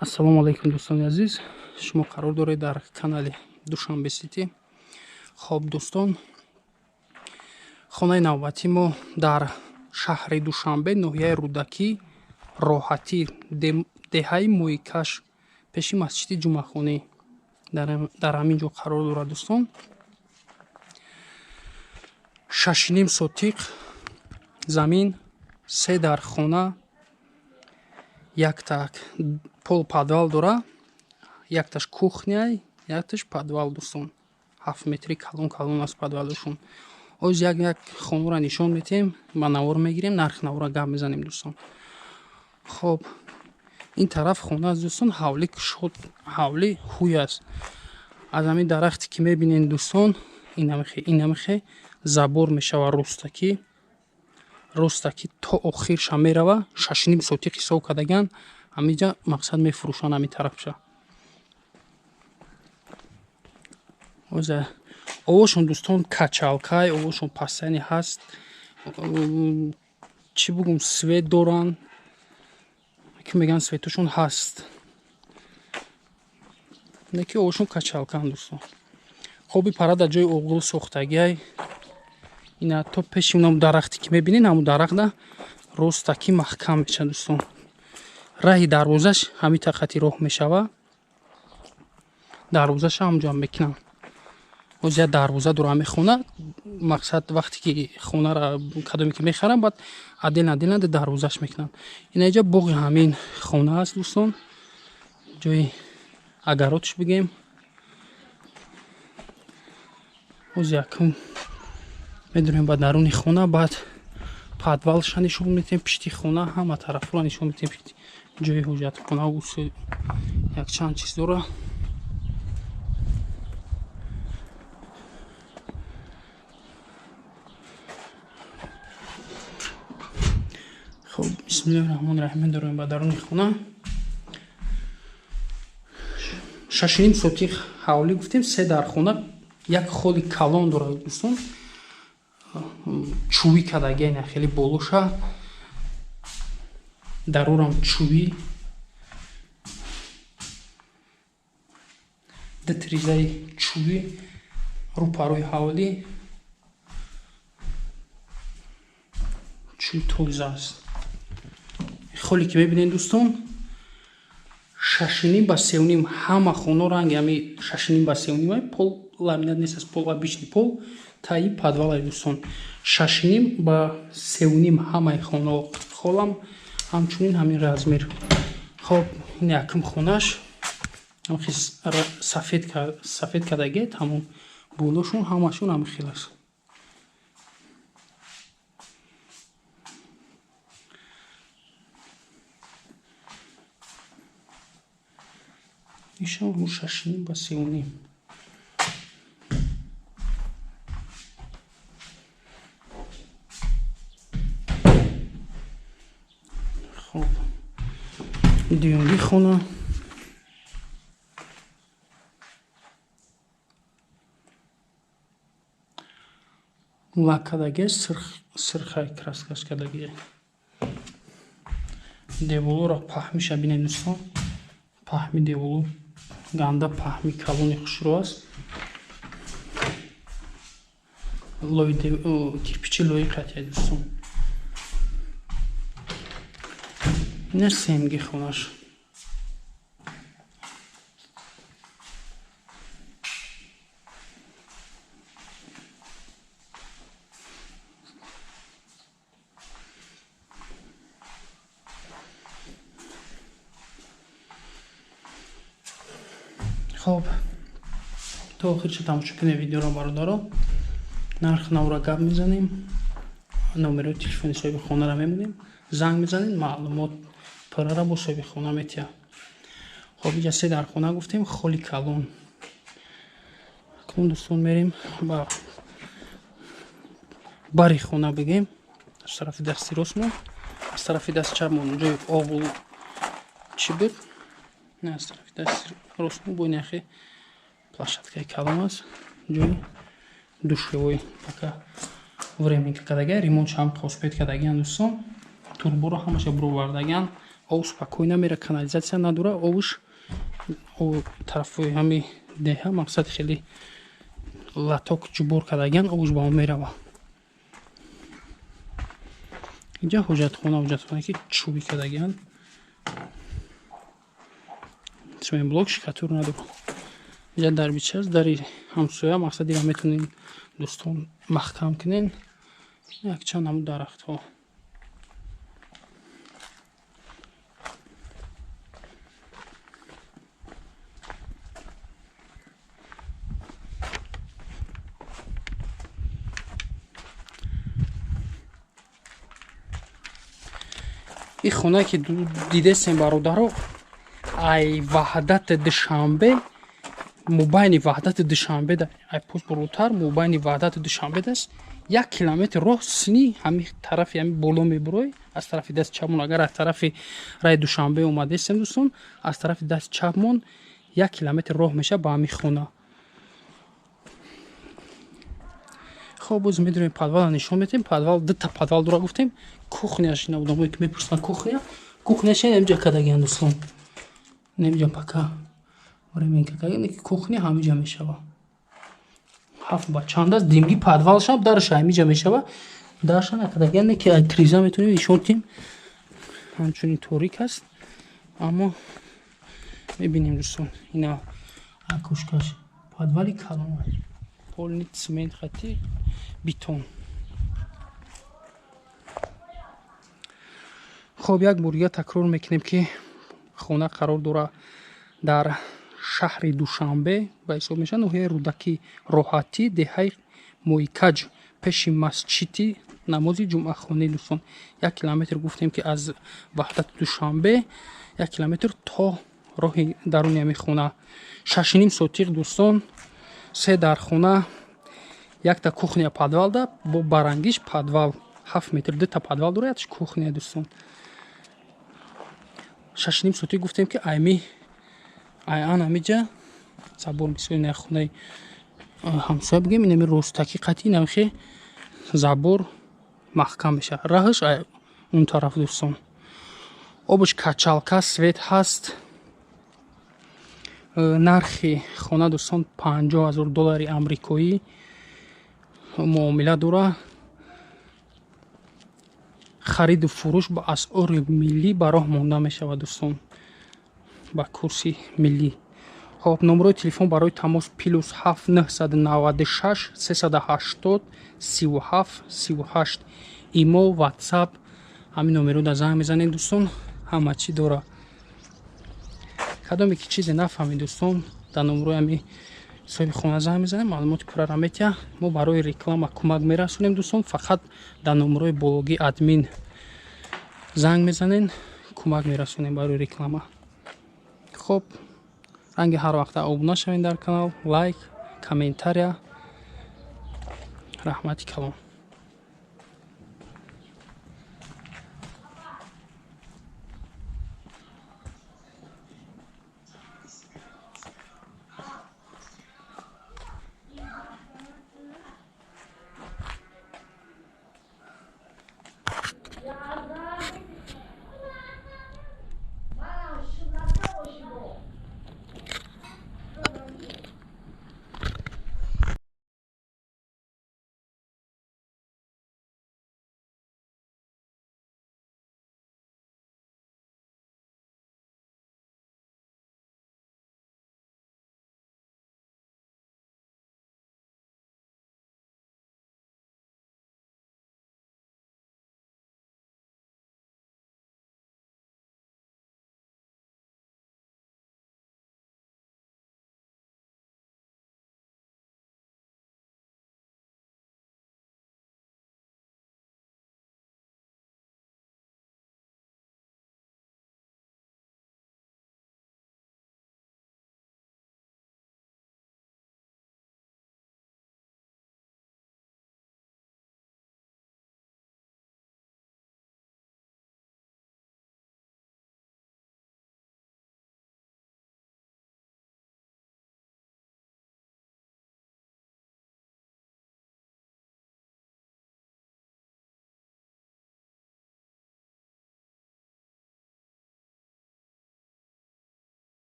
Ассалому алайкум, дӯстони азиз. Шумо қарор доред дар канали Душанбе Сити. Хоб, дӯстон, хонаи навбатии мо дар шаҳри Душанбе, ноҳияи Рӯдакӣ, Роҳатӣ, деҳаи Моикаш, пеши масҷиди Ҷумъахонӣ дар ҳамин ҷо қарор дорад, дӯстон. 6,5 сотиқ замин, се дар хона, якта пол подвал дора, якташ кухняй, якташ подвал, дӯстон. 7 метри калон калон аст подвалашон. Оз як як хонаро нишон метиҳем, ба навор мегирем, нарх навора гап мезанем, дӯстон. Хоб, ин тараф хона аст, дӯстон, ҳавли кушод, ҳавли ҳуй аст. Аз ҳамин дарахте ки мебинед, дӯстон, инамихе забор мешава, ростакӣ, ростакӣ то охирша мерава. 6,5 сотиқ ҳисоб кардаган, ҳамиҷа мақсад мефурӯшанд ҳамин тарафша. Оза овошон, дӯстон, качалкай, овошон пастани ҳаст. Чӣ бугум, свет доранд, ки мегӯянд светошон ҳаст. Не ки овошон качалкан, дӯстон. Хоби пара дар ҷои оғил сохтагиай. Ина то пеши унам дарахте ки мебинед, ҳамун дарахта ростакӣ маҳкам мешавад, дӯстон. Раҳи дарвозаш ҳамин тақати роҳ мешава. Дарвозаша ҳамҷо мекунанд. Оз як дарвоза дора ҳамин хона. Мақсад вақте ки хонара кадоме ки мехаранд, баъд отдельно отдельно дарвозаш мекунанд. Ина иҷа боғи ҳамин хона аст, дӯстон. Ҷои агаротш бигем. Оз якум медурем ба даруни хона, баъд подвалша нишон метиҳем, пишти хона ҳама тарафро нишон метиҳем, ҷои ҳуҷҷатхона, якчанд чиз дора. Хоб, бисмиллоҳи раҳмони раҳим, медурем ба даруни хона. 6,5 сотиқ ҳавлӣ гуфтем, се дар хона, як холи калон дорад, дӯстон. Чӯбӣ кардагия, ина хеле болоша, дарорам чӯбӣ, ду тирезаи чӯбӣ рӯпарӯи ҳавлӣ, чӯби тоза аст. Холе ки мебинед, дӯстон, 6,5 ба 3,5, ҳама хоно ранги ҳами 6,5 ба 3,5, пол ламинат нест, аст пол обычный пол, таи подвалай, дӯстон. 6,5 ба 3,5 ҳамаи хоно, холам ҳамчунин ҳамин размер. Хоб, ин якум хонаш сафед кардагият, ҳамон болошон ҳамашон ҳамин хел аст. Ишам ҳамун 6,5 ба 3,5. Хоб, дуюмги хона. Лак кардагия, сирхай краскаш кардагия. Деволоро паҳмиша бинед, дӯстон. Паҳми деволо ганда паҳми калони хушрӯ аст. Кирпичи лои қатия, дӯстон. Ина семги хонаш. Хоб, то охирша тамошо кунед видеоро, бародаро. Нарх навра гап мезанем, номерои телефони соҳиби хонаро мемонем, занг мезанем, маълумот пуррара бо соҳиби хона метиҳад. Хоб, иҷа се дар хона гуфтем, холи калон. Акнун, дӯстон, мерем ба бари хона бигем. Аз тарафи дасти ростмон, аз тарафи дасти чапмон ҷои обу чӣ буд? Не, аз тарафи дасти ростмон бо инахе площадкаи калон аст, ҷои душевой пока временка кардагия, ремонтш ҳам хоспед кардагиян, дӯстон. Турборо ҳамаша буровардагиян, Об спокойно мера, канализатсия надора, обуш тарафи ҳами деҳа мақсад хеле латок ҷубор кардагиан, обуш ба он мерава. Инҷа ҳоҷатхона, ҳоҷатхона ки чӯби кардагиан. Цементблок шикатур надора. Инҷа дарбича аст, дари ҳамсоя, мақсад ира метавонед дӯстон маҳкам кунен. Якчанд ҳамун дарахтҳо. Ин хонае ки дидесем бародаро, ай Ваҳдати Душанбе, мобайни Ваҳдати Душанбе, ай пуст бурутар, мобайни Ваҳдати Душанбе даст, 1 километр роҳ сини ҳами тарафи ҳами боло мебурой, аз тарафи даст чапмон, агар аз тарафи раи Душанбе омадесем дӯстон, аз тарафи даст чапмон 1 километр роҳ мешавад ба ҳами хона. Хоб, боз медурем подвалро нишон медиҳем. Подвал дута подвал дора гуфтем. Кухняш ина одамое ки мепурсанд кухня, кухняш ҳаминҷа кардагиан дӯстон. Немиҷа пока времен кардагиан, ки кухня ҳаминҷа мешава. 7 ба чанд аст, димги подвалшам дараш ҳаминҷа мешава. Дараша накардагиан, ки триза метавонем нишон диҳем. Ҳамчунин торик аст, аммо мебинем дӯстон, ина акушкаш подвали калон аст. Полный цемент хати бетон. Хоб, як бор дига такрор мекунем ки хона қарор дорад дар шаҳри Душанбе, ба ҳисоб мешавад ноҳияи Рӯдакӣ, Роҳатӣ, деҳаи Моикаҷ, пеши масҷиди намози ҷумъахонӣ дӯстон. 1 километр гуфтем ки аз Ваҳдати Душанбе 1 километр то роҳи даруни ҳамин хона. 6.5 сотиқ дӯстон, 3 дархона, якта кухня подвалда бо барангиш подвал 7 метр, дута подвал дорад, якш кухня дӯстон. 6.5 сотиқ гуфтем ки айми ай ан ҳамиҷа забор мисоли на хонаи ҳамсоя бигем, инами ростаки қатъи инамихе забор маҳкам мешавад. Раҳаш ай он тараф дӯстон. Обуш качалка, свет ҳаст. Нархи хона дӯстон 50,000 доллари амрикоӣ муомила дорад. Хариду фурӯш ба асъори миллӣ ба роҳ монда мешавад дӯстон, ба курси миллӣ. Хоб, номерои телефон барои тамос +7 996 380 37 38. Имо, WhatsApp, ҳамин номеро да занг мезанед дӯстон, ҳама чӣ дорад. Кадоме ки чизе нафаҳмед дӯстон, дар номерои ҳамин соҳиби хона занг мезанем, маълумоти пурраро метиҳад. Мо барои реклама кӯмак мерасонем дӯстон, фақат дар номерои бологи админ занг мезанен, кӯмак мерасонем барои реклама. Хоб, ранги ҳар вақта обуна шавед дар канал, лайк, комментария. Раҳмати калон.